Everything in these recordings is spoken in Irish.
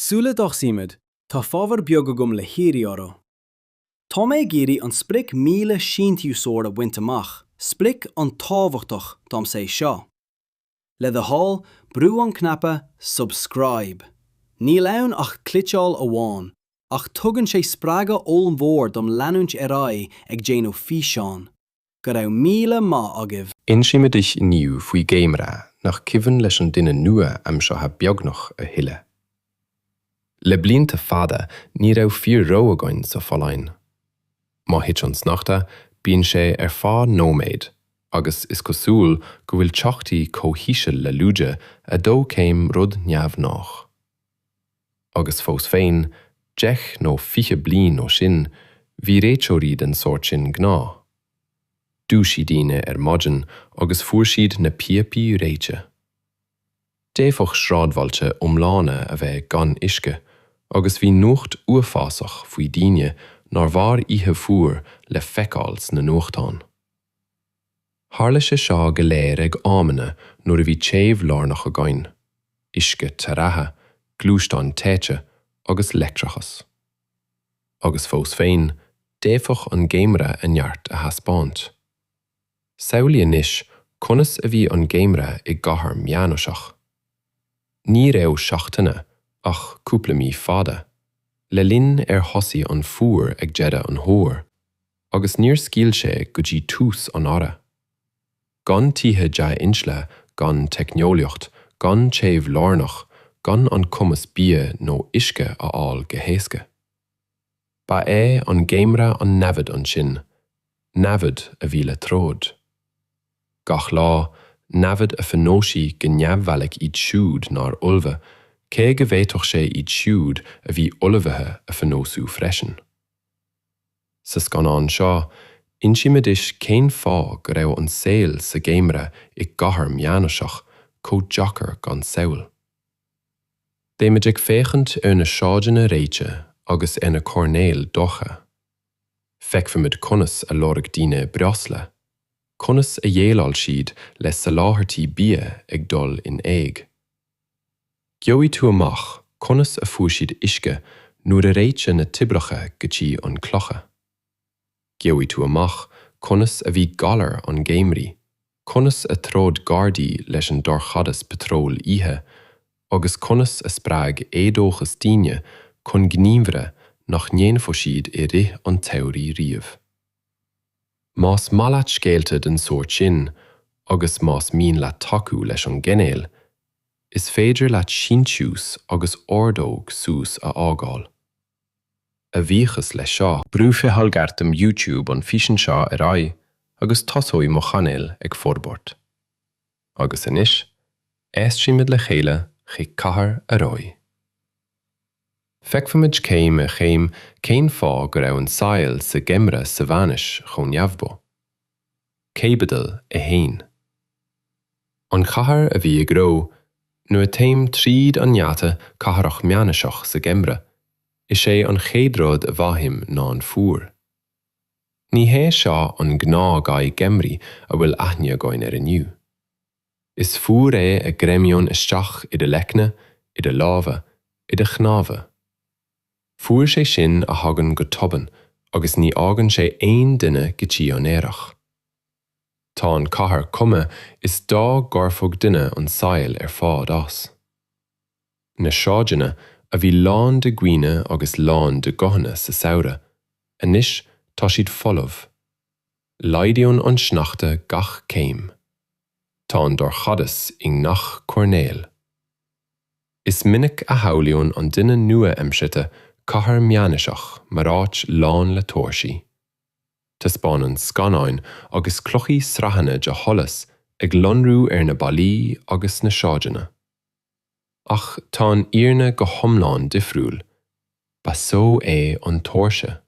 Sula dtosaímid, tá fabhar beag agam le hiarraidh oraibh. Tá mé ag iarraidh an sprioc 1,000 síntiúsóir a bhaint amach, sprioc an-tábhachtach domsa é seo. Le do thoil, brú an cnaipe 'Subscribe'. Níl ann ach cliceáil amháin, ach tugann sé spreagadh ollmhór dom leanúint ar aghaidh ag déanamh físeán. Go raibh míle maith agaibh! Inseoimid duit inniu faoi gheimhreadh nach cuimhin leis an duine nua-aimseartha beagnach a thuilleadh. Le blianta fada ní raibh fíor-reo againn sa Pholainn. Má thit an sneachta, bíonn sé ar feadh nóiméad, agus is cosúil go bhfuil teochtaí chomh híseal le lúide 2 céim rud neamhghnách. Agus fós féin, deich nó 20 bliain ó sin, bhí réiteoirí den sórt sin gnáth. Dhúisigh daoine ar maidin agus fuair siad na píopaí réite. D'fhéadfadh sráidbhailte iomlána a bheith gan uisce agus bhí nuacht uafásach faoi daoine nár mhair oíche fuar le feiceáil sna nuachtáin. Tharla sé seo go léir ag amanna nuair a bhí téamh lárnach againn, uisce te reatha, gluaisteáin téite agus leictreachas. Agus fós féin, d'fhéadfadh an geimhreadh a neart a thaispeáint. Samhlaigh anois conas a bhí an geimhreadh i gcathair meánaoiseach. Ní raibh seachtaine, ach cúpla mí fada, le linn ar thosaigh an fuar ag deireadh an fhómhair. agus níor scaoil sé go dtí tús an earraigh. Gan tithe dea-inslithe, gan teicneolaíocht, gan téamh lárnach, gan an cumas bia nó uisce a fháil go héasca. Ba é an geimhreadh an namhaid ansin, namhaid a bhí le troid. Gach lá, namhaid a phionósaigh go neamhbhalbh iad siúd nár ullmhaigh, cé go bhféadfadh sé iad siúd a bhí ullmhaithe a phionósú freisin. Sa scannán seo, insímid duit cén fáth go raibh an saol sa gheimhreadh i gcathair meánaoiseach chomh deacair gan samhail. Beimid ag féachaint ar na sráideanna réite agus ar na coirnéil dorcha. Feicfimid conas a lorg daoine breosla, conas a dhéileáil siad le soláthairtí bia ag dul in éag. Gheobhaidh tú amach conas a fuair siad uisce nuair a réiteadh na toibreacha go dtí an clocha. Gheobhaidh tú amach conas a bhí galar an gheimhridh, conas a throid gardaí leis an dorchadas patróil oíche agus conas a spreag éadóchas daoine chun gníomhartha nach ndéanfadh siad i rith an tsamhraidh riamh. Más maith leat scéalta den sórt sin agus más mian leat tacú leis an gcainéal, Is féidir leat síntiús agus ordóg suas a fhágáil. A bhuíochas leis seo, brúfaidh algartam YouTube an físeán seo ar aghaidh agus tosóidh mo chainéal ag forbairt. Agus anois, aistrímid le chéile chuig Cathair Fheroe. Feicfimid céim ar chéim cén fáth go raibh an saol sa gheimhreadh sa mheánaois chomh neamhbhalbh. Caibidil 1. An chathair a bhí ag reo, Nuair a théim tríd an ngeata cathrach meánaoiseach sa gheimhreadh, is é an chéad rud a mhothaím ná an fuar. Ní hé seo an gnáth-ghaoth gheimhridh a bhfuil aithne againn air inniu. Is fuar é a ghreamaíonn isteach i do leicne, i do lámha, i do chnámha. Fuar sé sin a thagann go tobann agus ní fhágann sé aon duine go dtí an earrach. Tá an chathair cuma is dá gcuirfeadh duine an sail ar fad as. Na sráideanna a bhí lán de dhaoine agus lán de ghuthanna sa samhradh, anois tá siad folamh. Laghdaíonn an sneachta gach céim. Tá an dorchadas i ngach coirnéal. Is minic a shamhlaíonn an duine nua-aimseartha cathair meánaoiseach mar áit lán le tóirsí. Taispeánann scannáin agus cluichí sraitheanna de sholas ag lonrú ar na ballaí agus na sráideanna. Ach tá an fhírinne go hiomlán difriúil, ba só é an tóirse.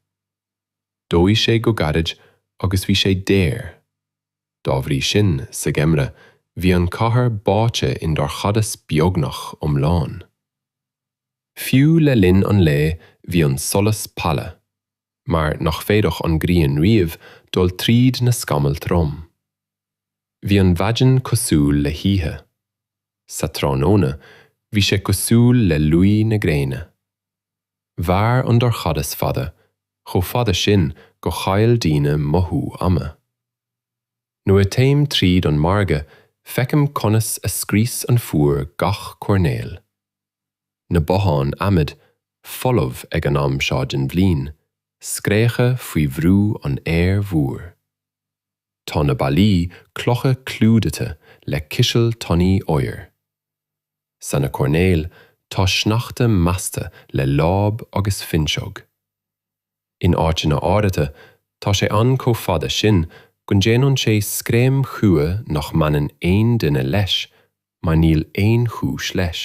Dhóigh sé go gairid agus bhí sé daor. Dá bhrí sin, sa gheimhreadh, bhí an chathair báite i ndorchadas beagnach iomlán. Fiú le linn an lae bhí an solas palla. mar nach bhféadfadh an ghrian riamh dul tríd na scamaill trom. Bhí an mhaidin cosúil le hoíche. Sa tráthnóna, Bhí sé cosúil le luí na gréine. Mhair an dorchadas fada, chomh fada sin gur chaill daoine mothú ama. Nuair a théim tríd an margadh feicim conas a scrios an fuar gach coirnéal. Na botháin adhmaid, folamh ag an am seo den bhliain, scréacha faoi bhrú an aeir fhuair. Tá na ballaí cloiche clúdaithe le ciseal tanaí oighir. Sna coirnéil tá sneachta measctha le láib agus fuinseog. In áiteanna áirithe tá sé ann chomh fada sin go ndéanann sé scream chumha nach mbaineann aon duine leis mar níl aon chúis leis.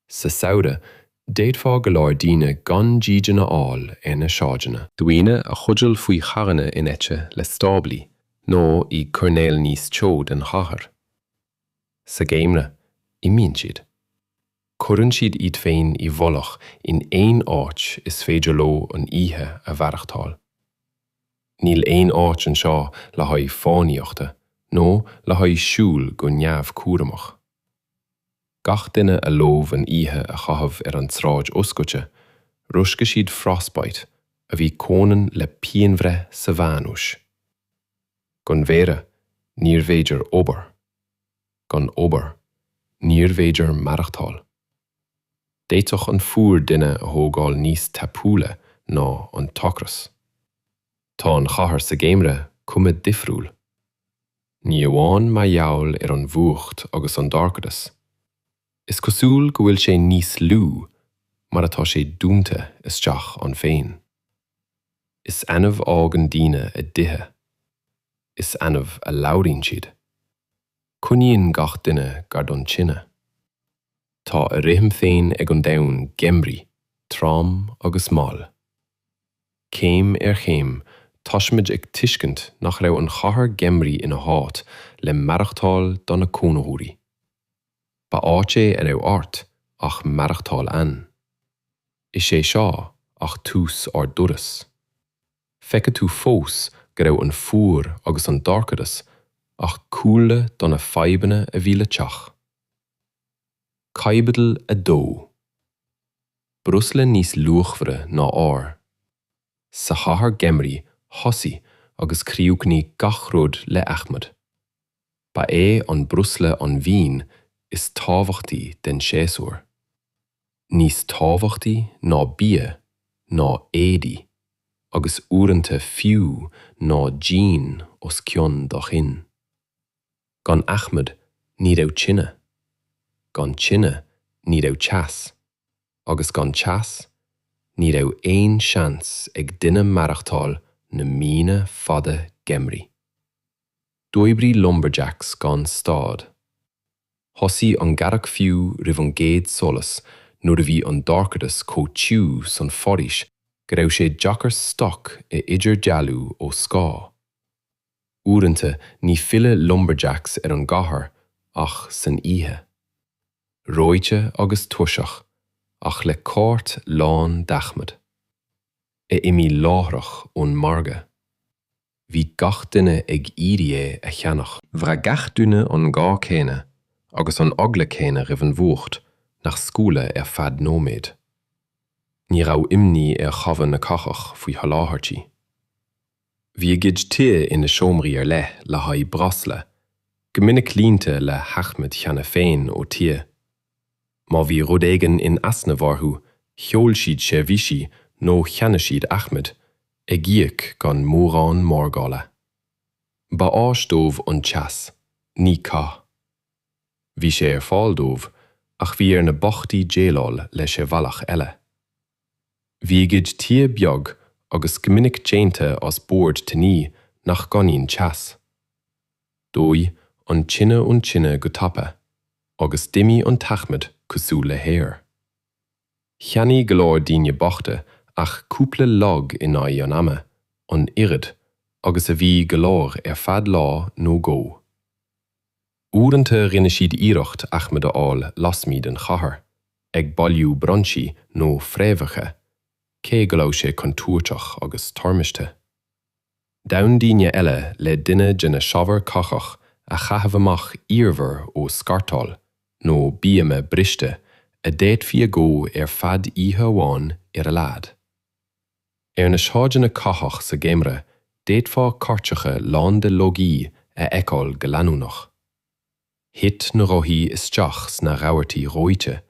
Sa samhradh d'fhéadfá go leor daoine gan dídean a fháil ar na sráideanna. Daoine a chodail faoi charranna in aice le stáblaí nó i gcoirnéil níos teo den chathair. Sa gheimhreadh, imíonn siad. Cuireann siad iad féin i bhfolach in aon áit is féidir leo an oíche a mhaireachtáil. Níl aon áit anseo le haghaidh fánaíochta nó le haghaidh siúil go neamhchúramach. Gach duine a leomh an oíche a chaitheamh ar an tsráid oscailte, roscfaidh siad frostbite a bhí comhionann le pianbhreith sa mheánaois. Gan mhéara, níorbh fhéidir obair. Gan obair, níorbh fhéidir maireachtáil. D'fhéadfadh an fuar duine a thógáil níos tapúla ná an t-ocras. Tá an chathair sa gheimhreadh cuma difriúil. Ní amháin mar gheall ar an bhfuacht agus an dorchadas. Is cosúil go bhfuil sé níos lú mar atá sé dúnta isteach ann féin. Is annamh a fhágann daoine a dtithe. Is annamh a labhraíonn siad. Coinníonn gach duine gar don tine. Tá a rithim féin ag an domhan geimhridh, trom agus mall. Céim ar chéim, tosaímid ag tuiscint nach raibh an chathair gheimhridh ina háit le maireachtáil do na cónaitheoirí. Ba áit é a raibh ort ach maireachtáil ann. Is é seo ach tús ár dturas. Feicfidh tú fós go raibh an fuar agus an dorchadas ach cúlra do na fadhbanna a bhí le teacht. Caibidil 2. Breosla níos luachmhaire ná ór. Sa chathair gheimhridh thosaigh agus chríochnaigh gach rud le adhmad. Ba é an breosla an mhaoin is tábhachtaí den séasúr. Níos tábhachtaí ná bia, ná éadaí, agus uaireanta fiú ná díon os cionn do chinn. Gan adhmad ní raibh tine. Gan tine ní raibh teas. Agus gan teas ní raibh aon seans ag duine maireachtáil na míonna fada geimhridh. D'oibrigh lumberjacks gan stad. Thosaigh an gearradh fiú roimh an gcéad solas nuair a bhí an dorchadas chomh tiubh san foraois go raibh sé deacair stoc a idirdhealú ó scáth. Uaireanta ní filleadh lumberjacks ar an gcathair ach san oíche. Reoite agus tuirseach ach le cairt lán d'adhmad. A imigh láithreach ón margadh. Bhí gach duine ag iarraidh é a cheannach. Bhraith gach duine an gá céanna agus an eagla céanna roimh an bhfuacht nach scaoileadh ar feadh nóiméid. Ní raibh imní ar chabha na cathrach faoi sholáthairtí. Bhí a gcuid tithe ina seomraí ar leith le haghaidh breosla, go minic líonta le hadhmad cheana féin ó tithe. Má bhí rud éigin in easnamh orthu, sheol siad seirbhísí nó cheannaigh siad adhmad, ag íoc gan mórán margála. Ba áis dóibh an teas, ní cath. Bhí sé ar fáil dóibh, ach bhí ar na bochtaí déileáil leis ar bhealach eile. Bhí a gcuid tithe beag agus go minic déanta as boird tanaí nach gcoinníonn teas. Dhóigh an tine an tine go tapa agus d'imigh an t-adhmad cosúil le haer. Cheannaigh go leor daoine bochta ach cúpla log in aghaidh an ama, an oiread agus a bhí go leor ar feadh lá nó dhó. Uaireanta rinne siad iarracht adhmad a fháil lasmuigh den chathair, ag bailiú brainsí nó fréamhacha, cé go raibh sé contúirteach agus toirmiscthe. D'fhan daoine eile le duine de na saibhir cathrach a chaitheamh amach iarmhar ó scartáil. nó bíoma briste a d'fhéadfaí a dhó ar feadh oíche amháin ar a laghad. Ar na sráideanna cathrach sa gheimhreadh d'fhéadfá cairteacha lán de logaí a fheiceáil go leanúnach. Thit na rothaí isteach sna rabhartaí reoite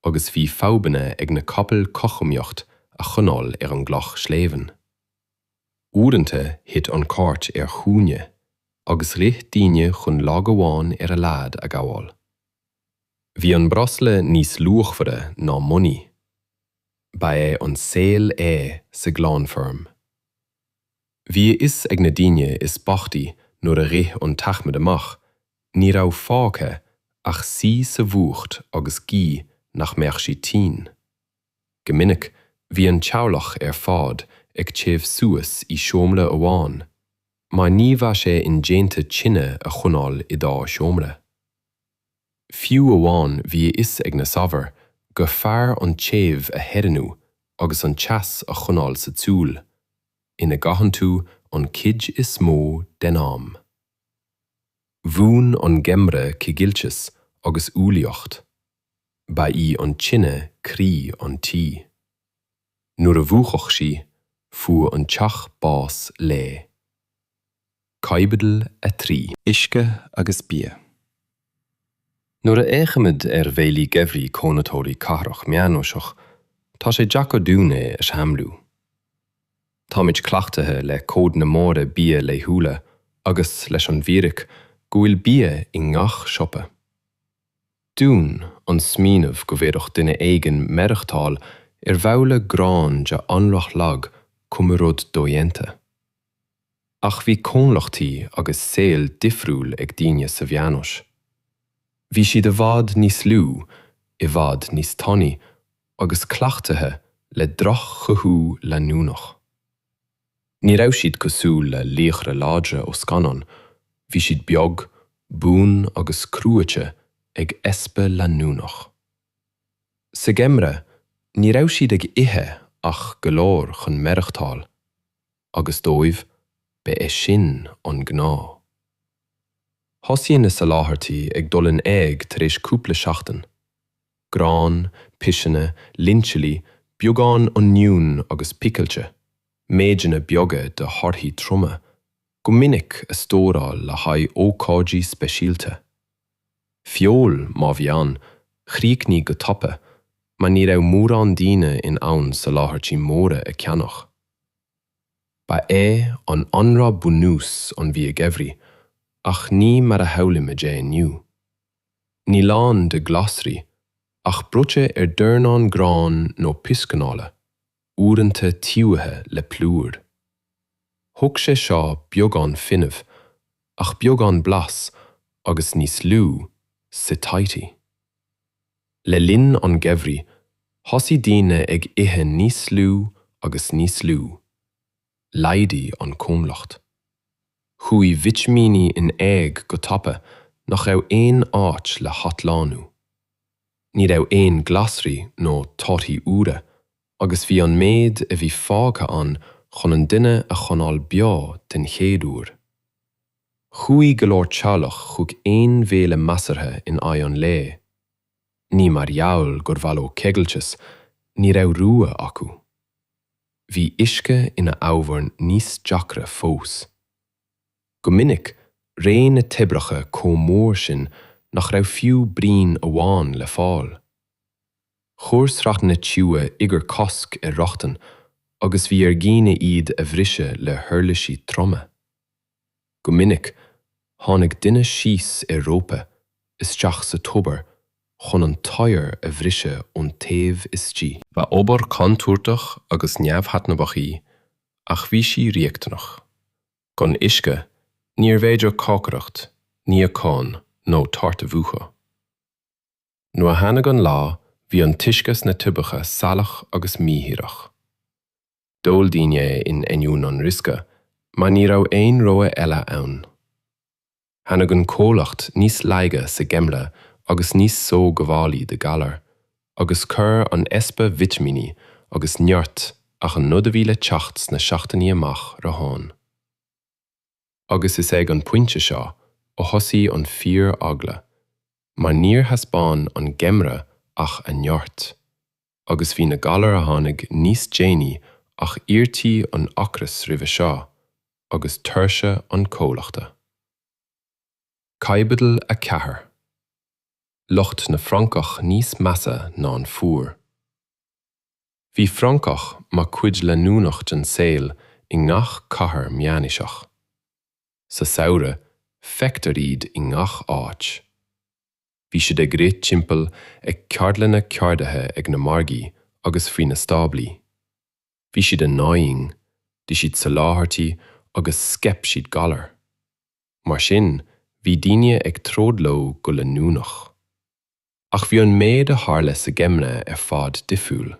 agus bhí fadhbanna ag na capaill cothromaíocht a choinneáil ar an gcloch sléibhe. Uaireanta thit an cairt ar chúinne agus rith daoine chun lag amháin ar a laghad a ghabháil. Bhí an breosla níos luachmhaire ná monaí. Ba é an saol é sa ghlanfheirm. Bhí a fhios ag na daoine is boichte nuair a rith an t-adhmad amach, ní raibh fágtha ach suí sa bhfuacht agus guí nach mbeadh siad tinn. Go minic, bhí an teaghlach ar fad ag téamh suas i seomra amháin, mar ní bheadh sé indéanta tine a choinneáil i dá sheomra. Fiú amháin bhí a fhios ag na saibhir gur fearr an téamh a theorannú agus an teas a choinneáil sa tsiúl, ina gcaitheann tú an chuid is mó den am. Mhúin an geimhreadh coigilteas agus umhlaíocht. Ba í an tine croí an tí. Nuair a mhúchfadh sí, fuair an teach bás léi. Caibidil 3. Uisce agus bia. Nuair a fhéachaimid ar bhéilí geimhridh cónaitheoirí cathrach meánaoiseach, tá sé deacair dúinn é a shamhlú. Táimid cleachtaithe le codanna móra bia laethúla agus leis an bhfíric go bhfuil bia i ngach siopa. Dúinn, an smaoineamh go bhféadfadh duine éigin maireachtáil ar bhabhla grán de anraith lag cuma rud dodhéanta. Ach bhí comhlachtaí agus saol difriúil ag daoine sa mheánaois. Bhí siad i bhfad níos lú, i bhfad níos tanaí agus cleachtaithe le droch-chothú leanúnach. Ní raibh siad cosúil le laochra láidre ó scannán, bhí siad beag, buan agus cruaite ag easpa leanúnach. Sa gheimhreadh, ní raibh siad ag ithe ach go leor chun maireachtáil, agus dóibh, ba é sin an gnáth. Thosaigh na soláthairtí ag dul in éag tar éis cúpla seachtain. Grán, piseanna, lintilí, beagán oinniún agus picilte, méideanna beaga de thorthaí troma, go minic a stóráil le haghaidh ócáidí speisialta. Feoil, má bhí ann, chríochnaigh go tapa mar ní raibh mórán daoine in ann soláthairtí móra a cheannach. Ba é an anraith bunús an bhia geimhridh, ach ní mar a shamhlaímid é inniu. Ní lán de ghlasraí, ach bruite ar dornán grán nó piscanála, uaireanta tiubhaithe le plúr. Thug sé seo beagán fuinnimh, ach beagán blas agus níos lú satiety. Le linn an gheimhridh, thosaigh daoine ag ithe níos lú agus níos lú. Laghdaigh an comhlacht. Chuaigh vitimíní in éag go tapa nach raibh aon áit le hathshlánú. Ní raibh aon glasraí nó torthaí úra agus bhí an méid a bhí fágtha ann chun an duine a choinneáil beo den chéad uair. Chuaigh go leor teaghlach chuig aon bhéile measartha in aghaidh an lae. Ní mar gheall gur mhaith leo coigilteas, ní raibh rogha acu. Bhí uisce ina ábhar níos deacra fós. Go minic, réidh na toibreacha chomh mór sin nach raibh fiú braon amháin le fáil. Chuir sraitheanna tiubha oighir cosc ar rochtain agus bhí ar dhaoine iad a bhriseadh le huirlisí troma. Go minic, tháinig duine síos ar rópa isteach sa tobar chun an t-oighear a bhriseadh ón taobh istigh. Ba obair chontúirteach agus neamhthaitneamhach í, ach bhí sí riachtanach. Gan uisce, níorbh fhéidir cócaireacht, níochán nó tart a mhúchadh. Nuair a tháinig an lá, bhí an t-uisce sna toibreacha salach agus mídhíreach. D'ól daoine é in ainneoin an riosca, mar ní raibh aon rogha eile ann. Tháinig an comhlacht níos laige sa gheimhreadh agus níos só-ghabhálaí do ghalair, agus chuir an easpa vitimíní agus nirt achan rud a bhí le teacht sna seachtainí amach romhainn. Agus is ag an bpointe seo a thosaigh an fíor-eagla. Mar níor thaispeáin an geimhreadh ach a neart, agus bhí na galair a tháinig níos déanaí ach iarrtaí an ocrais roimhe seo agus tuirse an chomhlachta. Caibidil 4. Lucht na bhFrancach níos measa ná an fuar. Bhí francach mar chuid leanúnach den saol i ngach cathair meánaoiseach. Sa samhradh, feictear iad i ngach áit. Bhí siad ag rith timpeall ag ceardlanna ceardaithe ag na margaí agus faoi na stáblaí. Bhí siad annoying, d'ith siad soláthairtí agus scaip siad galair. Mar sin, bhí daoine ag troid leo go leanúnach. Ach bhí an méid a tharla sa gheimhreadh ar fad difriúil.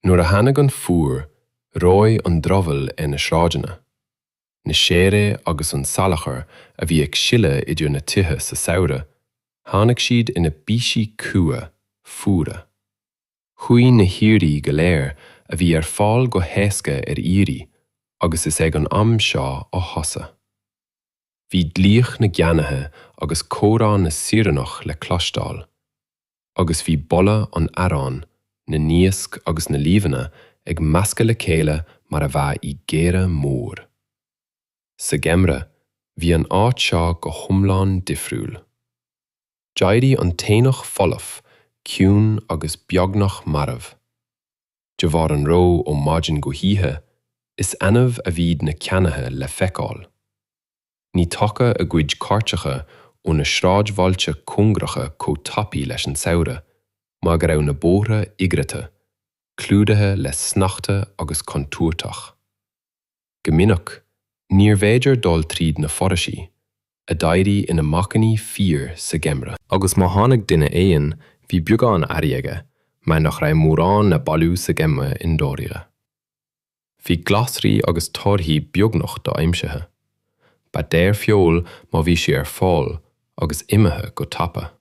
Nuair a tháinig an fuar, reoigh an dramhaíl ar na sráideanna. Na séaraigh agus an salachar a bhí ag sileadh idir na tithe sa samhradh, tháinig siad ina bpíosaí crua, fuara. Chuaigh na hearraí go léir a bhí ar fáil go héasca ar iarraidh agus is ag an am seo a thosaigh. Bhí glaoch na gceannaithe agus comhrá na saoránach le cloisteáil. Agus bhí boladh an aráin, na n-iasc agus na luibheanna ag meascadh le chéile mar a bheadh i gcaora mór. Sa gheimhreadh, bhí an áit seo go hiomlán difriúil. D'éirigh an t-aonach folamh, ciúin agus beagnach marbh. De bharr an reo ó mhaidin go hoíche, is annamh a bhíodh na ceannaithe le feiceáil. Ní thiocfadh a gcuid cairteacha ó na sráidbhailte cóngaracha chomh tapaidh leis an samhradh mar go raibh na bóithre oighreata, clúdaithe le sneachta agus contúirteach. Go minic, níorbh fhéidir dul tríd na foraoisí, a d'éirigh ina mbacainní fíor sa gheimhreadh. Agus má tháinig duine éigin, bhí beagán earraí aige, mar nach raibh mórán le bailiú sa gheimhreadh i ndáiríre. Bhí glasraí agus torthaí beagnach do-aimsithe. Ba daorfheoil má bhí sí ar fáil agus imithe go tapa.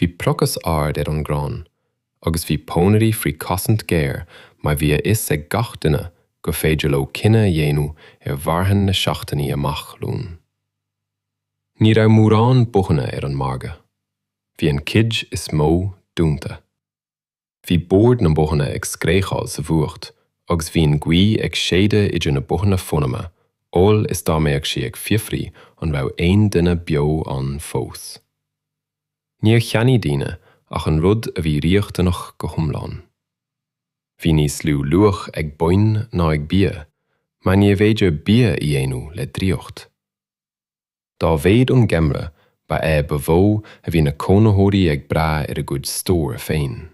Bhí praghas ard ar an ngrán agus bhí pónairí faoi chosaint ghéar mar bhí a fhios ag gach duine gur féidir leo cinneadh a dhéanamh ar mharthain na seachtainí amach romhainn. Ní raibh mórán bothanna ar an margadh. Bhí an chuid is mó dúnta. Bhí boird na mbothanna ag scréacháil sa bhfuacht agus bhí an ghaoth ag séideadh idir na bothanna fuaime amhail is dá mbeadh sí ag fiafraí an raibh aon duine beo ann fós. Níor cheannaigh daoine ach an rud a bhí riachtanach go hiomlán. Bhí níos lú luach ag boinn ná ag bia, mar níorbh fhéidir bia a dhéanamh le draíocht. Dá mhéad an geimhreadh, ba ea ba mhó a bhí na cónaitheoirí ag brath ar a gcuid stóir féin.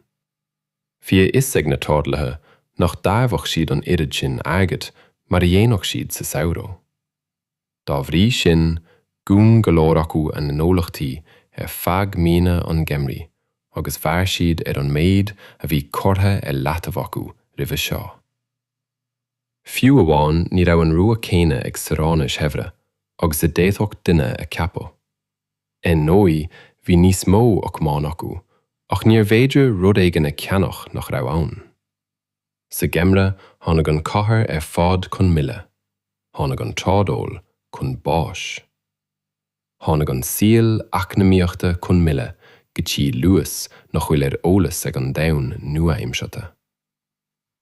Bhí a fhios ag na trádálaithe nach dtairbheodh siad an oiread sin airgid mar a dhéanfadh siad sa samhradh. Dá bhrí sin, dhún go leor acu a ngnólachtaí ar feadh míonna an gheimhridh agus mhair siad ar an méid a bhí curtha ar leataobh acu roimhe seo. Fiú amháin ní raibh an rogha céanna ag saoránaigh shaibhre agus a d'fhéadfadh duine a cheapadh. Ar ndóigh bhí níos mó acmhainn acu ach níorbh fhéidir rud éigin a cheannach nach raibh ann. Sa gheimhreadh tháinig an chathair ar fad chun mile, tháinig an trádáil chun báis. Tháinig an saol eacnamaíochta chun mile go dtí luas nach bhfuil ar eolas ag an domhan nua-aimseartha.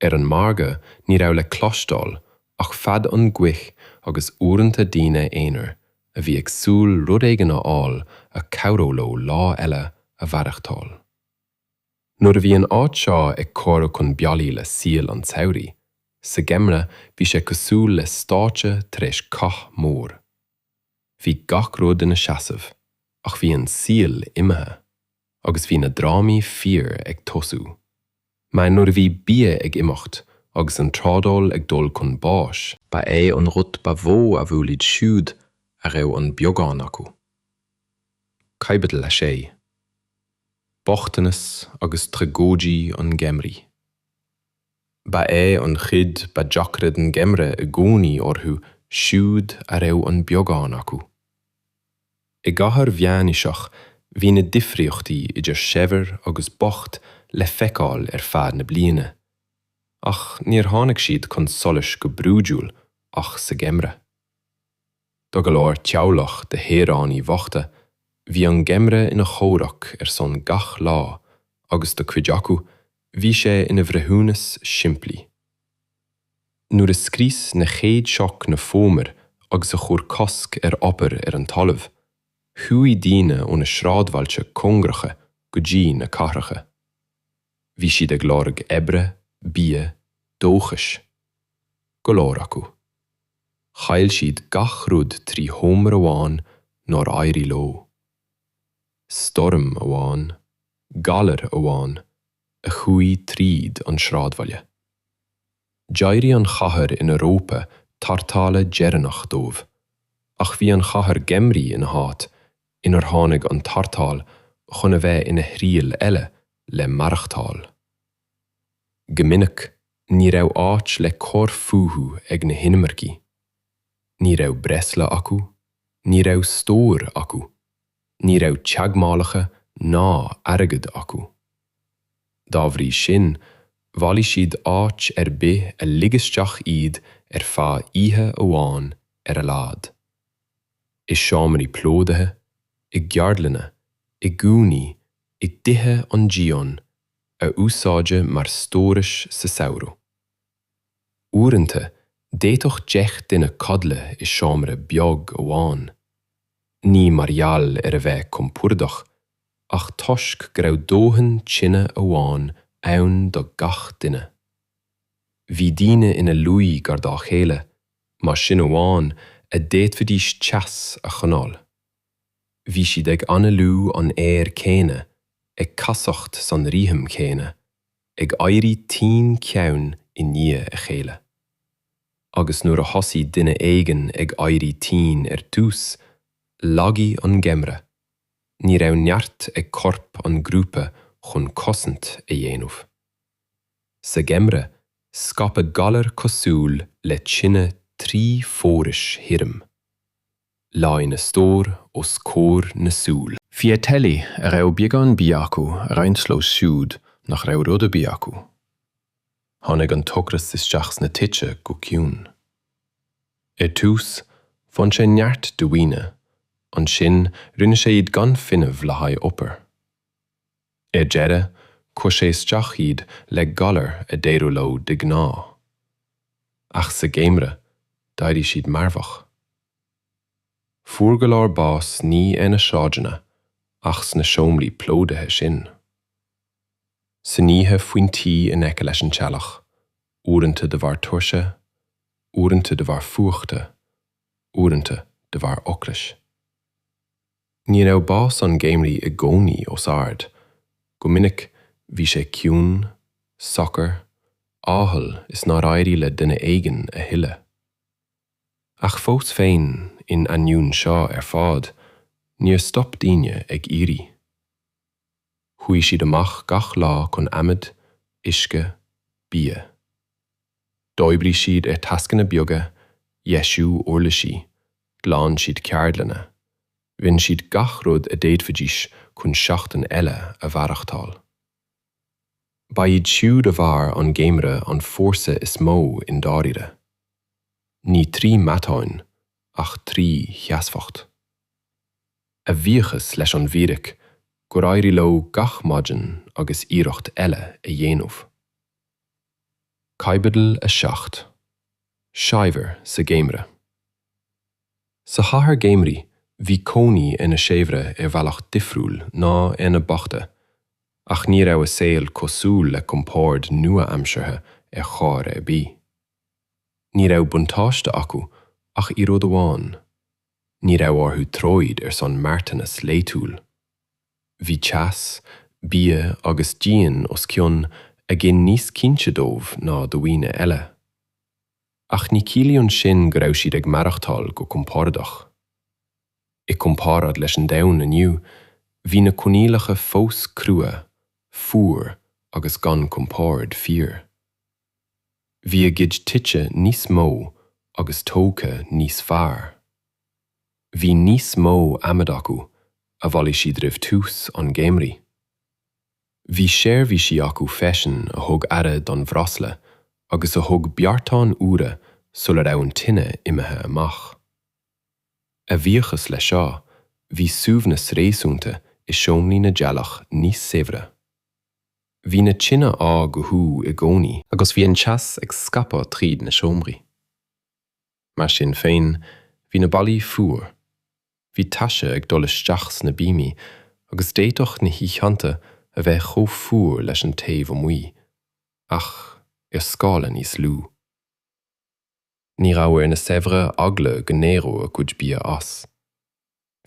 Ar an margadh ní raibh le cloisteáil ach fead an ghaoth agus uaireanta daoine aonair a bhí ag súil rud éigin a fháil a chabhródh leo lá eile a mhaireachtáil. Nuair a bhí an áit seo ag cur chun bealaigh le saol an tsamhraidh, sa gheimhreadh bhí sé cosúil le stáitse tar éis cath mór. Bhí gach rud ina seasamh ach bhí an saol imithe agus bhí na drámaí fíor ag tosú. Mar nuair a bhí bia ag imeacht agus an trádáil ag dul chun báis, Ba é an rud ba mhó a bhuail iad siúd a raibh an beagán acu. Caibidil 6. Bochtanas agus Tragóidí an Gheimhridh. Ba é an chuid ba deacra den gheimhreadh i gcónaí orthu siúd a raibh an beagán acu. I gcathair mheánaoiseach bhí na difríochtaí idir shaibhir agus bocht le feiceáil ar feadh na bliana, ach níor tháinig siad chun solais go brúidiúil ach sa gheimhreadh. Do go leor teaghlach de shaoránaigh bhochta, Bhí an geimhreadh ina chomhrac ar son gach lá agus do chuid acu bhí sé ina bhreithiúnas simplí. Nuair a scrios na chéad sioc na fómhair agus a chuir cosc ar obair ar an talamh, chuaigh daoine ó na sráidbhailte cóngaracha go dtí na cathracha. Bhí siad ag lorg oibre, bia, dóchais. Go leor acu. Chaill siad gach rud trí sheomra amháin nár éirigh leo. Stoirm amháin, galar amháin, a chuaigh tríd an sráidbhaile. D'éirigh an chathair ina rópa tarrthála deireanach dóibh, ach bhí an chathair gheimhridh ina háit inar tháinig an tarrtháil chun a bheith ina thriail eile le maireachtáil. Go minic, ní raibh áit le cur fúthu ag na hinimircigh. Ní raibh breosla acu, ní raibh stór acu, ní raibh teagmhálacha ná airgead acu. Dá bhrí sin, bhailigh siad áit ar bith a lig isteach iad ar feadh oíche amháin ar a laghad. I seomraí plódaithe, i gceardlanna, i gcúinní, i dtithe an díon, a úsáideadh mar stórais sa samhradh. Uaireanta, d'fhéadfadh 10 duine codladh i seomra beag amháin, ní mar gheall ar a bheith compordach ach toisc go raibh dóthain tine amháin ann do gach duine. Bhí daoine ina luí gar dá chéile, mar sin amháin a d'fhéadfaidís teas a choinneáil. Bhí siad ag análú an aeir céanna, ag casacht san rithim chéanna, ag éirí tinn ceann i ndiaidh a chéile. Agus nuair a thosaigh duine éigin ag éirí tinn ar dtús, lagaigh an geimhreadh. Ní raibh neart ag corp an ghrúpa chun cosaint a dhéanamh. Sa gheimhreadh, scaipeadh galar cosúil le tine trí foraois thirim. Leáigh na stóir os comhair na súl. Bhí ar teaghlaigh a raibh beagán bia acu a roinnt leo siúd nach raibh rud ar bith acu. Tháinig an t-ocras isteach sna tithe go ciúin. Ar dtús, bhain sé neart de dhaoine, ansin rinne sé iad gan fuinneamh le haghaidh obair. Ar deireadh, chuir sé isteach iad le galar a d'éireodh leo de ghnáth. Ach sa gheimhreadh, d'éirigh siad marfach. Fuair go leor bás ní ar na sráideanna ach sna seomraí plódaithe sin. San oíche faoin tuí in aice leis an teallach, uaireanta de bharr tuirse, uaireanta de bharr fuachta, uaireanta de bharr ocrais. Ní raibh bás an gheimhridh i gcónaí os ard, go minic bhí sé ciúin, socair, amhail is nár éirigh le duine éigin a thuilleadh. Ach fós féin, in ainneoin seo ar fad, níor stop daoine ag iarraidh. Chuaigh siad amach gach lá chun adhmad, uisce, bia. D'oibrigh siad ar tascanna beaga, dheisiú uirlisí, ghlan siad ceardlanna, rinne siad gach rud a d'fhéadfaidís chun seachtain eile a mhaireachtáil. Ba iad siúd a mhair an geimhreadh an fórsa is mó i ndáiríre. Ní trí matáin ach trí sheasmhacht. A bhuíochas leis an bhfíric gur éirigh leo gach maidin agus iarracht eile a dhéanamh. Caibidil 7. Saibhir sa Gheimhreadh. Sa chathair gheimhridh bhí cónaí ar na saibhre ar bhealach difriúil ná ar na bochta ach ní raibh a saol cosúil le compord nua-aimseartha ar chor ar bith. Ní raibh buntáiste acu ach i rud amháin, ní raibh orthu troid ar son marthanas laethúil. Bhí teas, bia agus díon os cionn a gcinn níos cinnte dóibh ná do dhaoine eile. Ach ní chiallaíonn sin go raibh siad ag maireachtáil go compordach. I gcomparáid leis an domhan inniu, bhí na coinníollacha fós crua, fuar agus gan compord fíor. Bhí a gcuid tithe níos mó agus tógtha níos fearr. Bhí níos mó adhmaid acu a bhailigh siad roimh tús an gheimhridh. Bhí seirbhísí acu freisin a thug aire don bhreosla agus a thug beartáin úra sula raibh an tine imithe amach. A bhuíochas leis seo, Bhí suaimhneas réasúnta i seomraí na dteaghlach níos saibhre. Bhí na tine á gcothú i gcónaí. Agus bhí an teas ag scaipeadh tríd na seomraí. Mar sin féin, bhí na ballaí fuar. Bhí taise ag dul isteach sna bíomaí agus d'fhéadfadh na hoícheanta a bheith chomh fuar leis an taobh amuigh, ach ar scála níos lú. Ní raibh ar na saibhre eagla go n-éireodh a gcuid bia as.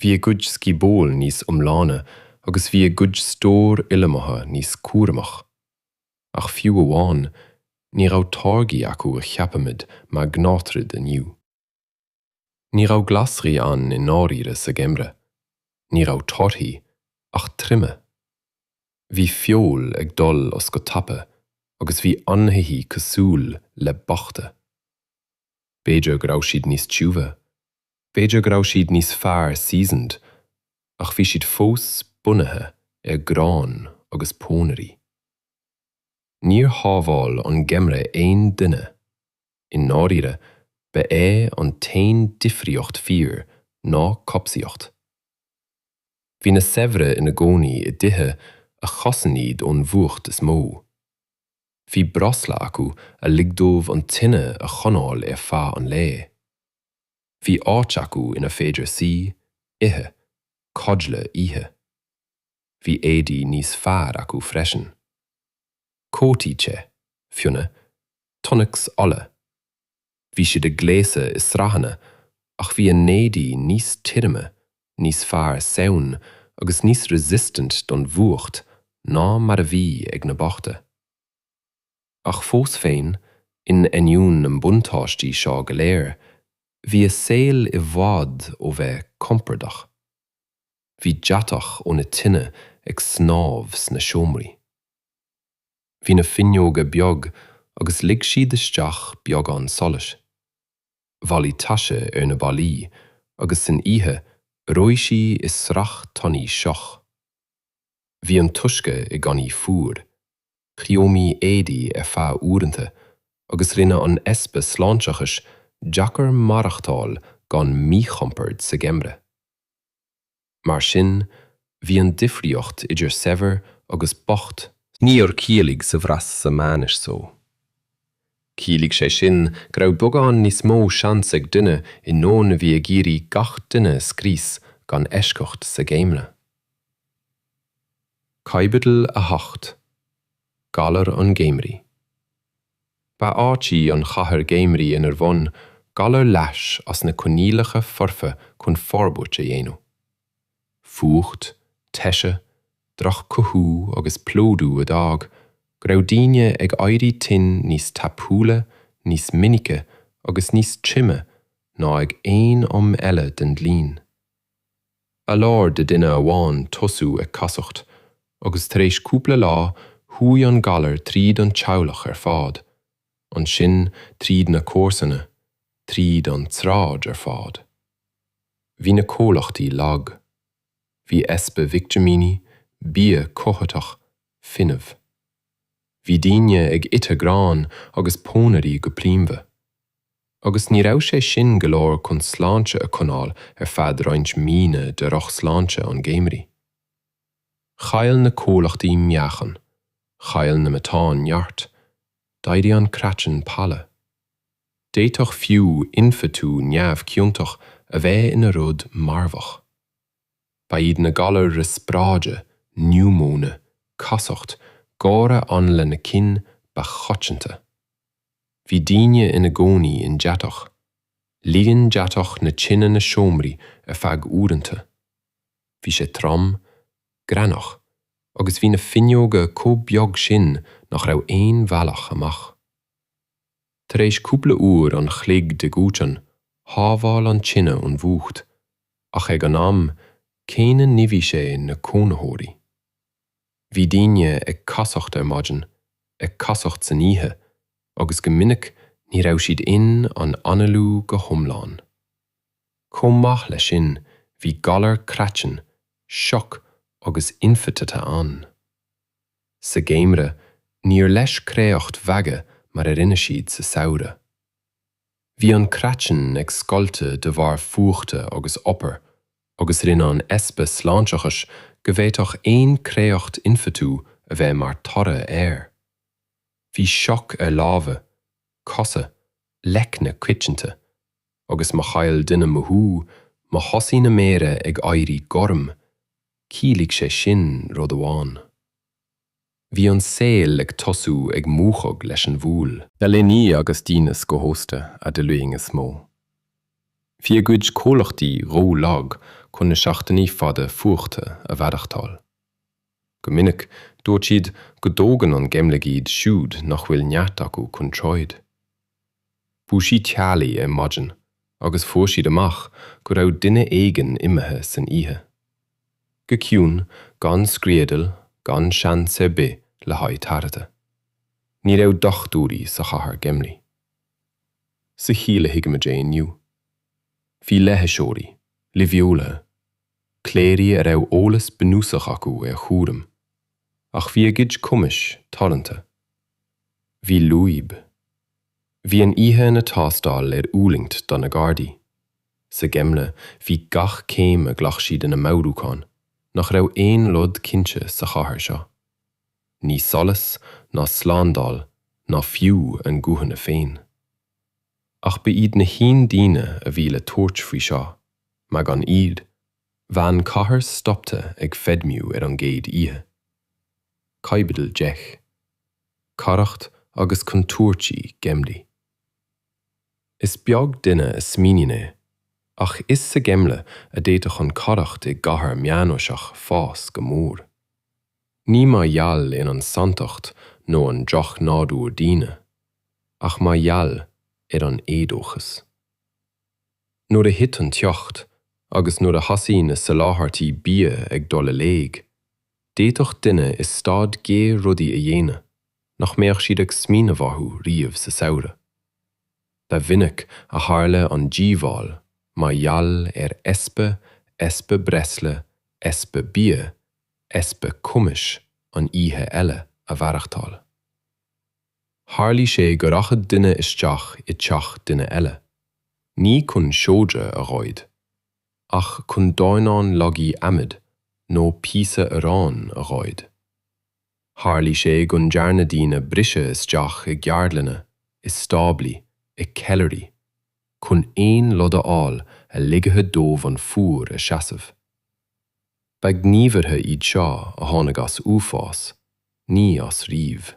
Bhí a gcuid scioból níos iomláine agus bhí a gcuid stór ullmhaithe níos cúramach. Ach fiú amháin, ní raibh táirgí acu a cheapaimid mar gnáthrud inniu. Ní raibh glasraí ann i ndáiríre sa gheimhreadh. Ní raibh torthaí, ach triomaigh. Bhí feoil ag dul as go tapa agus bhí ainmhithe cosúil le boichte. B'fhéidir go raibh siad níos tiubhe, b'fhéidir go raibh siad níos fearr seasoned, ach bhí siad fós bunaithe ar ghrán agus pónairí. Níor shábháil an geimhreadh aon duine. I ndáiríre, ba é an t-aon difríocht fíor ná cobhsaíocht. Bhí na saibhre ina gcónaí i dtithe a chosain iad ón bhfuacht is mó. Bhí breosla acu a lig dóibh an tine a choinneáil ar feadh an lae. Bhí áit acu inar féidir suí, ithe, codladh oíche. Bhí éadaí níos fearr acu freisin. Cótaí te, fionnadh, tunics olla. Bhí siad ag gléasadh i sraitheanna ach bhí a n-éadaí níos tirime, níos fearr sewn agus níos resistant don bhfuacht ná mar a bhí ag na bochta. Ach fós féin, in ainneoin na mbuntáistí seo go léir, bhí a saol i bhfad ó bheith compordach. Bhí deatach ó na tine ag snámh sna seomraí. Bhí na fuinneoga beag agus lig siad isteach beagán solais. Bhailigh taise ar na ballaí agus san oíche reoigh sí i sraith tanaí sioc. Bhí an t-uisce i gcannaí fuar, thriomaigh éadaí ar feadh uaireanta agus rinne an easpa sláinteachais deacair maireachtáil gan míchompord sa gheimhreadh. Mar sin, bhí an difríocht idir saibhir agus bocht. Níor chiallaigh saibhreas sa mheánaois so. Chiallaigh sé sin go raibh beagán níos mó seans ag duine i ndomhan a bhí ag iarraidh gach duine a scrios gan eisceacht sa gheimhreadh. Caibidil 8, Galar an Gheimhridh. Ba áit í an chathair gheimhridh inar bhain galar leas as na coinníollacha foirfe chun forbairt a dhéanamh. Fuacht, taise, droch-chothú agus plódú a d'fhág go raibh daoine ag éirí tinn níos tapúla, níos minice agus níos troime ná ag aon am eile den bhliain. Ba leor do duine amháin tosú ag casacht agus tar éis cúpla lá chuaigh an galar tríd an teaghlach ar fad, ansin tríd na comharsana, tríd an tsráid ar fad. Bhí na comhlachtaí lag. Bhí easpa vitimíní, bia cothaitheach, fuinneamh. Bhí daoine ag ithe grán agus pónairí go príomha. Agus ní raibh sé sin go leor chun sláinte a choinneáil ar feadh roinnt míonna de dhrochshláinte an gheimhridh. Chaill na comhlachtaí meáchan, chaill na matáin neart, d'éirigh an craiceann palla. D'fhéadfadh fiú ionfhabhtú neamhchiontach a bheith ina rud marfach. Ba iad na galair riospráide, niúmóine, casacht, gáire anla na cinn ba choitianta. Bhí daoine ina gcónaí i ndeatach. Líon deatach na tine na seomraí ar feadh uaireanta. Bhí sé trom, greannach agus bhí na fuinneoga chomh beag sin nach raibh aon bhealach amach. Tar éis cúpla uair an chloig de dhóiteán, shábháil an tine ón bhfuacht, ach ag an am céanna nimhigh sé na cónaitheoirí. Bhí daoine ag casacht ar maidin, ag casacht san oíche agus go minic ní raibh siad in ann análú go hiomlán. Chomh maith leis sin bhí galar craicinn, sioc agus ionfhabhtuithe ann. Sa gheimhreadh níor leis créacht mheagadh mar a rinne siad sa samhradh. Bhí an craiceann ag scoilteadh de bharr fuachta agus obair. Agus rinne an easpa sláinteachais go bhféadfadh aon créacht ionfhabhtú a bheith mar toradh air. Bhí sioc ar lámha, cosa, leicne coitianta, agus má chaill duine mothú, má thosaigh na méara ag éirí gorm, chiallaigh sé sin rud amháin. Bhí an saol ag tosú ag múchadh leis an bhfual. Na leanaí agus daoine scothaosta a d'fhulaing is mó. Bhí a gcuid comhlachtaí ró-lag chun na seachtainí fada fuachta a mhaireachtáil. Go minic, dúirt siad go dtógann an geimhreadh iad siúd nach bhfuil neart acu chun troid. Dhúisigh teaghlaigh ar maidin agus fuair siad amach go raibh duine éigin imithe san oíche. Go ciúin, gan screadaíl, gan seans ar bith le haghaidh tairfeadta. Ní raibh dochtúirí sa chathair gheimhridh. Sa chiall a thuigimid é inniu. Bhí leighiseoirí, luibheolaithe, cléirigh a raibh eolas bunúsach acu ar chúram, ach bhí a gcuid cumais teoranta. Bhí lúib. Bhí an oíche ina tástáil ar fhulaingt do na Gardaí. Sa gheimhreadh bhí gach céim a ghlac siad ina meabhrúchán nach raibh aon rud cinnte sa chathair seo. Ní solas ná slándáil ná fiú a nguthanna féin. Ach ba iad na haon daoine a bhí le tabhairt faoi seo, mar gan iad, bheadh an chathair stoptha ag feidhmiú ar an gcéad oíche. Caibidil 10. Caireacht agus contúirtí geimhridh. Is beag duine a smaoiníonn é, ach is sa gheimhreadh a d'fhéadfadh an chaireacht i gcathair meánaoiseach fás go mór. Ní mar gheall ar an santacht nó an drochnádúr daoine, ach mar gheall ar an éadóchas. Nuair a thit an teocht agus nuair a thosaigh na soláthairtí bia ag dul i léig, D'fhéadfadh duine i staid ghéar rudaí a dhéanamh nach mbeadh siad ag smaoineamh orthu riamh sa samhradh. Ba mhinic a tharla an díobháil mar gheall ar easpa easpa breosla, easpa bia, easpa cumais an oíche eile a mhaireachtáil. Tharlaigh sé go rachadh duine isteach i dteach duine eile, ní chun seodra a ghoid, ach chun dornán logaí adhmaid nó píosa aráin a ghoid. Tharlaigh sé go ndearna daoine briseadh isteach i gceardlanna, i stáblaí, i gceallraí, chun aon rud a fháil a ligfeadh dóibh an fuar a sheasamh. Ba ghníomhartha iad seo a tháinig as uafás, ní as ríomh.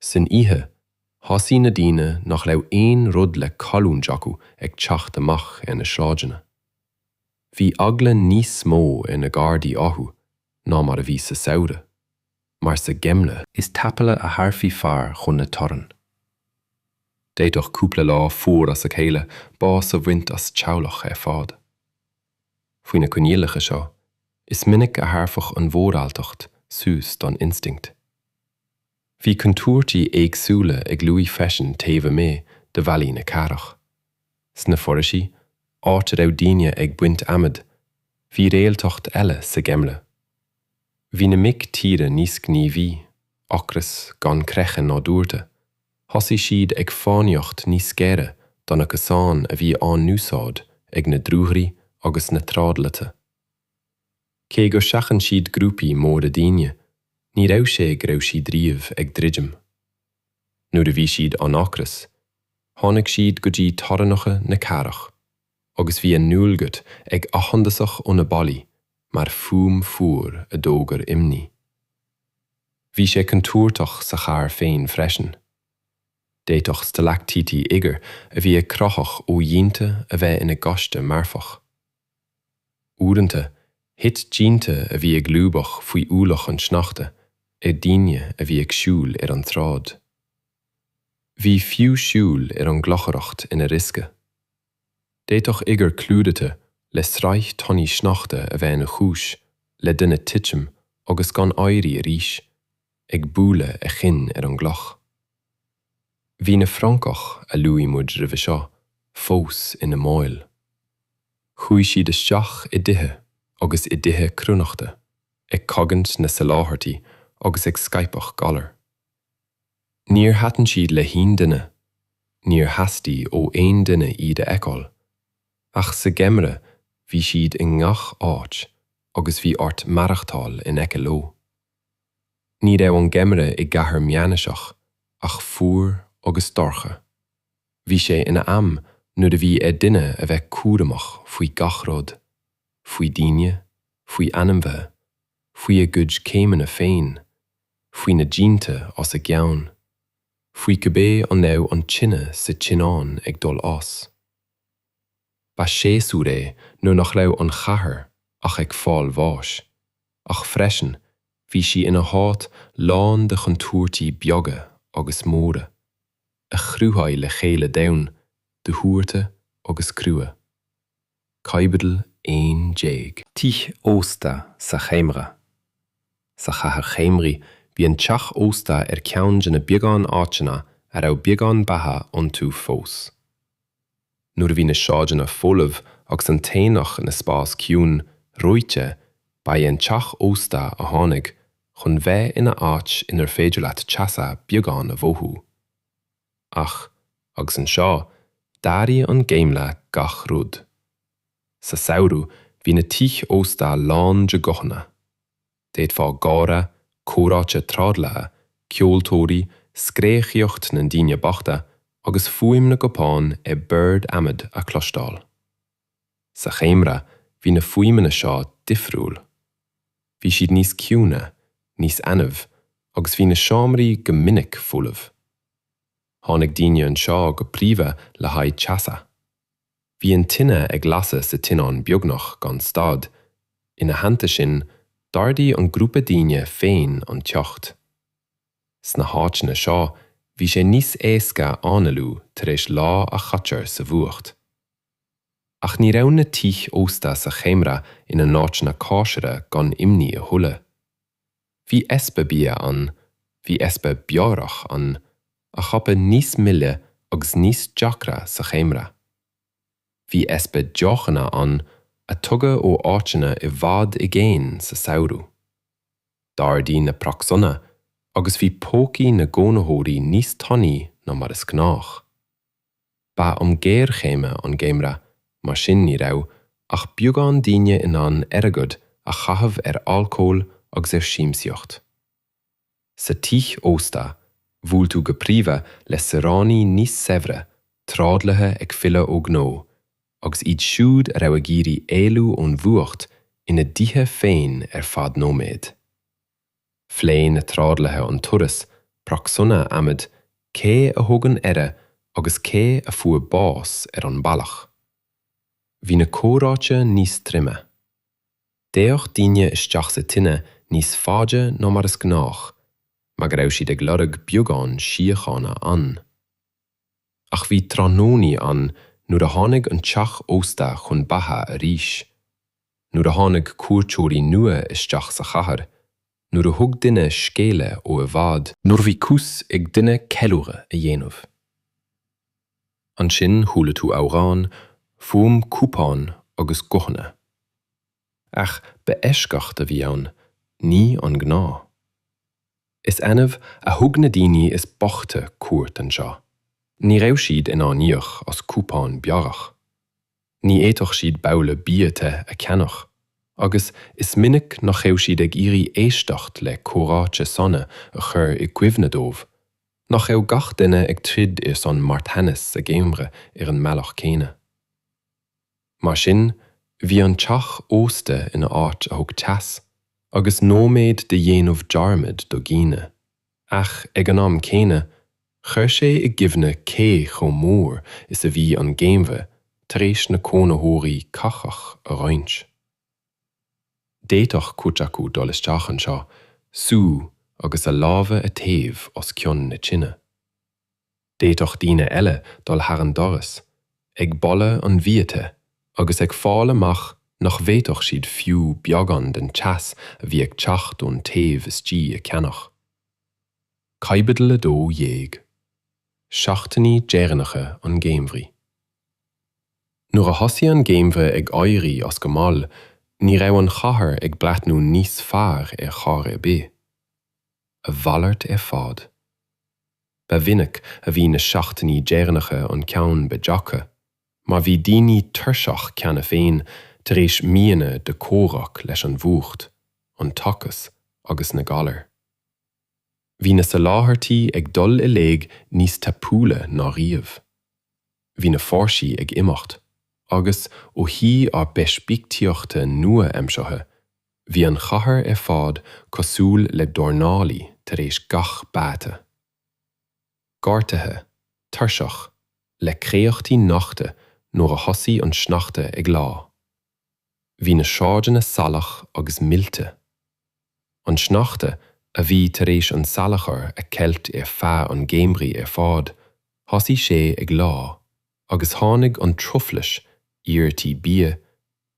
San oíche, thosaigh na daoine nach raibh aon rud le cailliúint acu ag teacht amach ar na sráideanna. Bhí eagla níos mó ar na Gardaí orthu ná mar a bhí sa samhradh, mar sa gheimhreadh, is tapúla a thabharfaí fear chun na torann. D'fhéadfadh cúpla lá fuar as a chéile bás a bhaint as teaghlach ar fad. Faoi na coinníollacha seo, is minic a thabharfadh an mhóráltacht suas don instinct. Bhí contúirtí éagsúla ag luí freisin taobh amuigh de bhallaí na cathrach. Sna foraoisí, áit a raibh daoine ag baint adhmaid, bhí réaltacht eile sa gheimhreadh. Bhí na mic tíre níos gníomhaí, ocras gan creathadh nádúrtha, thosaigh siad ag fánaíocht níos géire do na cosáin a bhí á n-úsáid ag na druagairí agus na trádálaithe. Cé gur sheachain siad grúpaí móra daoine, ní raibh sé go raibh siad riamh ag druidim. Nuair a bhí siad an-ocras, tháinig siad go dtí teorainneacha na cathrach, agus bhí a ndúlgait ag athshondasach ó na ballaí mar fuaim fuar a d'fhógair imní. Bhí sé contúirteach sa chathair féin freisin. D'fhéadfadh stalaictítí oighir a bhí ag croitheadh ó dhíonta a bheith ina ngaiste marfach. Uaireanta, thit díonta a bhí ag lúbadh faoi ualach an tsneachta ar dhaoine a bhí ag siúl ar an tsráid. Bhí fiú siúl ar an gclochaireacht ina riosca. D'fhéadfadh oighear clúdaithe le sraith toinní sneachta a bheith ina chúis le duine titim agus gan éirí arís, ag bualadh a chinn ar an gcloch. Bhí na francaigh a luaigh muid roimhe seo fós ina mbaill. Chuaigh siad isteach i dtithe agus i dtithe cruithneachta, ag cogaint na soláthairtí agus ag scaipeadh galar. Níor thaitin siad le haon duine, níor theastaigh ó aon duine iad a fheiceáil, ach sa gheimhreadh Bhí siad i ngach áit agus bhí ort maireachtáil in aice leo. Ní raibh an geimhreadh i gcathair meánaoiseach ach fuar agus dorcha. Bhí sé ina am nuair a bhí ar duine a bheith cúramach faoi gach rud, faoi daoine, faoi ainmhithe, faoi a gcuid céimeanna féin, faoi na dtinte os a gcionn, faoi cibé an raibh an tine sa tinneán ag dul as. Ba séasúr é nuair nach raibh an chathair ach ag fáil bháis, ach freisin bhí sí ina háit lán de chontúirtí beaga agus móra. a chruthaigh le chéile domhan dothuartha agus crua. Caibidil 11. Teach ósta sa Gheimhreadh. Sa chathair gheimhridh bhí an teach ósta ar ceann de na beagán áiteanna a raibh beagán beatha iontu fós. Nuair a bhí na sráideanna folamh agus an t-aonach ina spás ciúin reoite ba é an teach ósta a tháinig chun bheith ina áit inar féidir leat teas beagán a mhothú. Ach, agus anseo, d'athraigh an geimhreadh gach rud. Sa samhradh, bhí na tithe ósta lán de ghuthanna. D'fhéadfá gáire, comhráite tráidlaithe, ceoltóirí, scréachaíocht na ndaoine bochta agus fuaim na gcupán ar boird adhmaid a chloisteáil. Sa gheimhreadh, bhí na fuaimeanna seo difriúil. Bhí siad níos ciúine, níos annamh agus bhí na seomraí go minic folamh. Tháinig daoine anseo go príomha le haghaidh teasa. Bhí an tine ag lasadh sa tinneán beagnach gan stad. Ina theannta sin, d'ardaigh an grúpa daoine féin an teocht. Sna háiteanna seo, bhí sé níos éasca análú tar éis lá a chaitear sa bhfuacht. Ach ní raibh na tithe ósta sa gheimhreadh ina n-áiteanna cóisire gan imní a thuilleadh. Bhí easpa bia ann, bhí easpa beorach ann, a thapaigh níos moille agus níos deacra sa gheimhreadh. Bhí easpa deochanna ann a tugadh ó áiteanna i bhfad i gcéin sa samhradh. D'ardaigh na praghsanna agus bhí pócaí na gcónaitheoirí níos tanaí ná mar is gnách. Ba am géarchéime an geimhreadh, mar sin ní raibh ach beagán daoine in ann airgead a chaitheamh ar alcól agus ar siamsaíocht. Sa teach ósta, bhuail tú go príomha le saoránaigh níos saibhre, tráidlaithe ag filleadh ó ghnó, agus iad siúd a raibh ag iarraidh éalú ón bhfuacht ina dtithe féin ar feadh nóiméid. Phléigh na tráidlaithe an turas, praghsanna adhmaid, cé a thug an aire agus cé a fuair bás ar an mbealach. Bhí na comhráite níos troime. D'fhéach daoine isteach sa tine níos faide ná mar is gnách, mar go raibh siad ag lorg beagán síochána ann. Ach bhí tráthnónaí ann nuair a tháinig an teach ósta chun beatha arís. Nuair a tháinig cuairteoirí nua isteach sa chathair, nuair a thug duine scéala ó i bhfad, nuair a bhí cúis ag duine ceiliúradh a dhéanamh. Ansin chuala tú amhráin, fuaim cupán agus guthanna. Ach ba eisceacht a bhí ann, ní an gnáth. Is annamh a thug na daoine is boichte cuairt anseo. Ní raibh siad in ann íoc as cupán beorach. Ní fhéadfadh siad babhla bia te a cheannach, agus is minic nach raibh siad ag iarraidh éisteacht le comhráite sona a chuir i gcuimhne dóibh nach raibh gach duine ag troid ar son marthanais sa gheimhreadh ar an mbealach céanna. Mar sin, bhí an teach ósta ina áit a thug teas agus nóiméad de dhéanamh dearmaid do dhaoine. Ach ag an am céanna, chuir sé i gcuimhne cé chomh mór is a bhí an geimhreadh tar éis na cónaitheoirí cathrach a roinnt. D'fhéadfadh cuid acu dul isteach anseo, suí agus a lámha a théamh os cionn na tine. D'fhéadfadh daoine eile dul thar an doras, ag boladh an bhia the agus ag fáil amach nach bhféadfadh siad fiú beagán den teas a bhí ag teacht ón taobh istigh a cheannach. Caibidil 12. Seachtainí deireanacha an gheimhridh. Nuair a thosaigh an geimhreadh ag éirí as go mall, ní raibh an chathair ag breathnú níos fearr ar chor ar bith. A mhalairt ar fad. Ba mhinic a bhí na seachtainí deireanacha an ceann ba deacra, mar bhí daoine tuirseach cheana féin Tar éis míonna de chomhrac leis an bhfuacht, an tochas agus na galair. Bhí na soláthairtí ag dul i léig níos tapúla ná riamh. Bhí na fórsaí ag imeacht, agus ó thaobh ár bpeirspictíochta nua-aimseartha, bhí an chathair ar fad cosúil le dornálaí tar éis gach babhta. Gortaithe, tuirseach, le créachtaí nochta nuair a thosaigh an sneachta ag leá. Bhí na sráideanna salach agus millte. An sneachta, a bhí tar éis an salachar a cheilt ar feadh an gheimhridh ar fad, thosaigh sé ag leá, agus tháinig an truflais, iarmhairtí bia,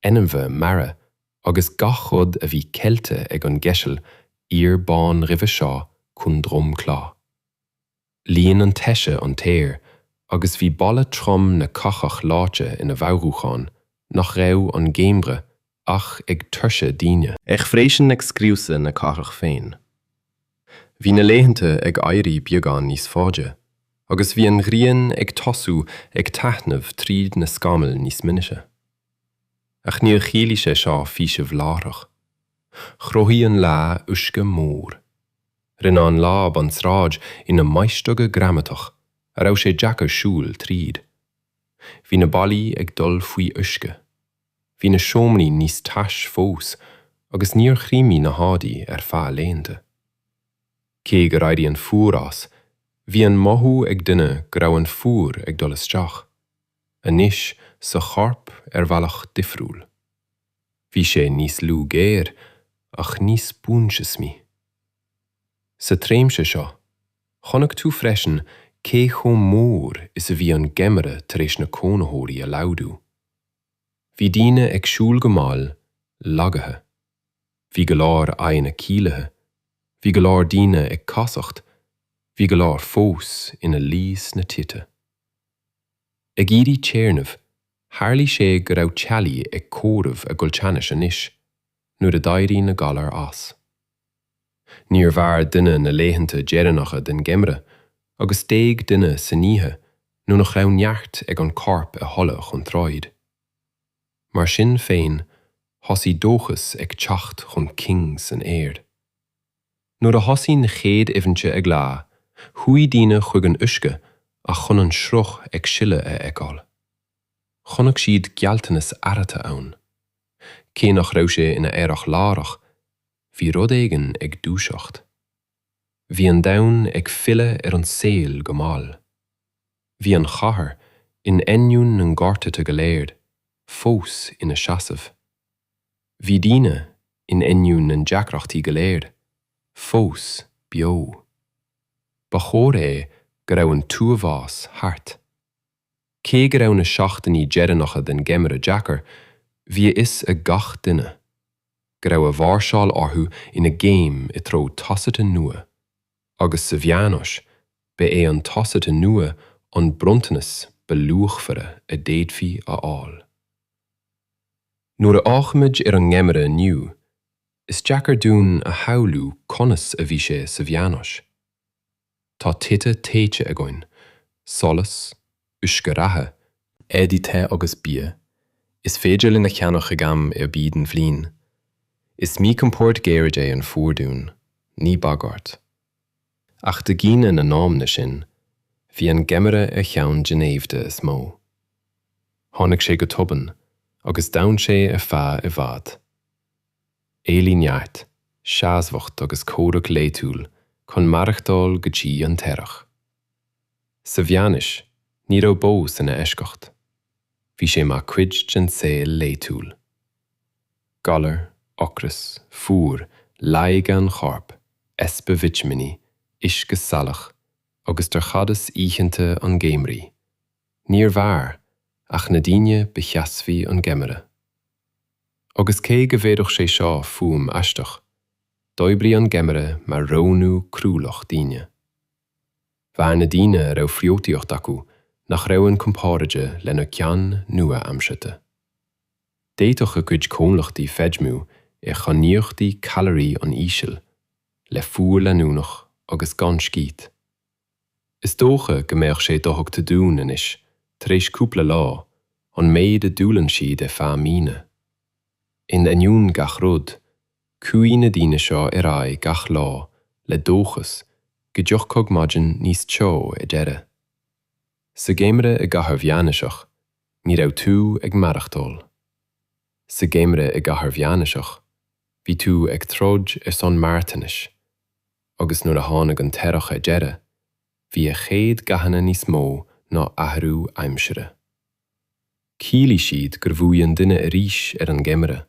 ainmhithe mara agus gach rud a bhí ceilte ag an gceiseal íor bán roimhe seo chun dromchla. Líon an taise an t-aer agus bhí boladh trom na cathrach leáite ina mheabhrúchán nach raibh an geimhreadh ach ag tuirsiú daoine. Ach freisin ag scriosadh na cathrach féin. Bhí na laethanta ag éirí beagán níos faide agus bhí an ghrian ag tosú ag taitneamh tríd na scamaill níos minice. Ach níor chiallaigh sé seo faoiseamh láithreach. Chruthaigh an leá uisce mór. Rinne an láib an tsráid ina maisteoga greamatach a raibh sé deacair siúl tríd. Bhí na ballaí ag dul faoi uisce. Bhí na seomraí níos tais fós agus níor thriomaigh na haidií ar feadh laethanta. Cé gur éirigh an fuar as, bhí an mothú ag duine go raibh an fuar ag dul isteach, anois sa chorp ar bhealach difriúil. Bhí sé níos lú géar ach níos buanseasmhaí. Sa tréimhse seo, chonaic tú freisin cé chomh mór is a bhí an geimhreadh tar éis na cónaitheoirí a laghdú. Bhí daoine ag siúl go mall, lagaithe. Bhí go leor aghaidheanna ciallaithe. Bhí go leor daoine ag casacht. Bhí go leor fós ina luí sna tithe. Ag iarraidh téarnamh, tharlaigh sé go raibh teaghlaigh ag comhaireamh a gcaillteanais anois, nuair a d'éirigh na galair as. Níor mhair duine na laethanta deireanacha den gheimhreadh agus d'éag duine san oíche nuair nach raibh neart ag an corp a thuilleadh chun troid. Mar sin féin, thosaigh dóchas ag teacht chun cinn san aer. Nuair a thosaigh na chéad uibheanta ag leá, chuaigh daoine chuig an uisce ach chun an sruth ag sileadh a fheiceáil. Chonaic siad gealltanas athraithe ann. Cé nach raibh sé ina earrach láithreach, bhí rud éigin ag dúiseacht. Bhí an domhan ag filleadh ar an saol go mall. Bhí an chathair, in ainneoin na ngortuithe go léir, fós ina seasamh. Bhí daoine, in ainneoin na ndeacrachtaí go léir, fós beo. Ba chóir é go raibh an t-uafás thart. Cé go raibh na seachtainí deireanacha den gheimhreadh deacair, bhí a fhios ag gach duine go raibh a mháirseáil orthu ina gcéim i dtreo tosaithe nua, agus sa mheánaois, ba é an tosaithe nua an bronntanas ba luachmhaire a d'fhéadfaí a fháil. Nuair a fhéachaimid ar an ngeimhreadh inniu, is deacair dúinn a shamhlú conas a bhí sé sa mheánaois. Tá tithe téite againn, solas, uisce reatha, éadaí te agus bia is féidir linn a cheannach ag am ar bith den bhliain. Is míchompord gairid é an fuar dúinn, ní bagairt. Ach do dhaoine na n-amanna sin, bhí an geimhreadh ar cheann de naimhde is mó. Tháinig sé go tobann agus d'fhan sé ar feadh i bhfad. Éilíonn neart, seasmhacht agus comhrac laethúil chun maireachtáil go dtí an t-earrach. Sa mheánaois, ní raibh bós ina eisceacht. Bhí sé mar chuid den saol laethúil. Galar, ocras, fuar, laige an choirp, easpa vitimíní, uisce salach agus dorchadas oícheanta an gheimhridh, Níor mhair ach na daoine ba sheasmhaí an geimhreadh. Agus cé go bhféadfadh sé seo fuaim aisteach, d'oibrigh an geimhreadh mar roghnú cruálach daoine. Mhair na daoine a raibh friotaíocht acu nach raibh inchomparáide lena gcion nua-aimseartha. D'fhéadfadh a gcuid comhlachtaí feidhmiú ar chainníochtaí calraí an-íseal, le fuar leanúnach agus gan scíth. Is dócha go mbeadh sé dothuigte dúinn anois, tar éis cúpla lá, an méid a d'fhulaing siad ar feadh míonna. In ainneoin gach rud, chuaigh na daoine seo ar aghaidh gach lá le dóchas go dtiocfadh maidin níos teo ar deireadh. Sa gheimhreadh i gcathair mheánaoiseach, ní raibh tú ag maireachtáil. Sa gheimhreadh i gcathair mheánaoiseach, bhí tú ag troid ar son marthanais, agus nuair a tháinig an t-earrach ar deireadh, bhí a chéad gathanna níos mó ná athrú aimsire. Chiallaigh siad gur bhuaigh an duine arís ar an gheimhreadh.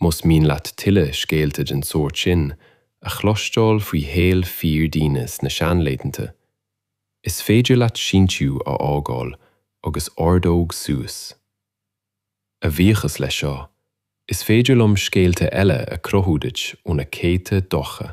Más mian leat tuilleadh scéalta den sórt sin a chloisteáil faoi shaol fíordhaoine sna seanlaethanta, is féidir leat síntiús a fhágáil agus ordóg suas. A bhuíochas leis seo, is féidir liom scéalta eile a chruthú duit ó na céadta dorcha.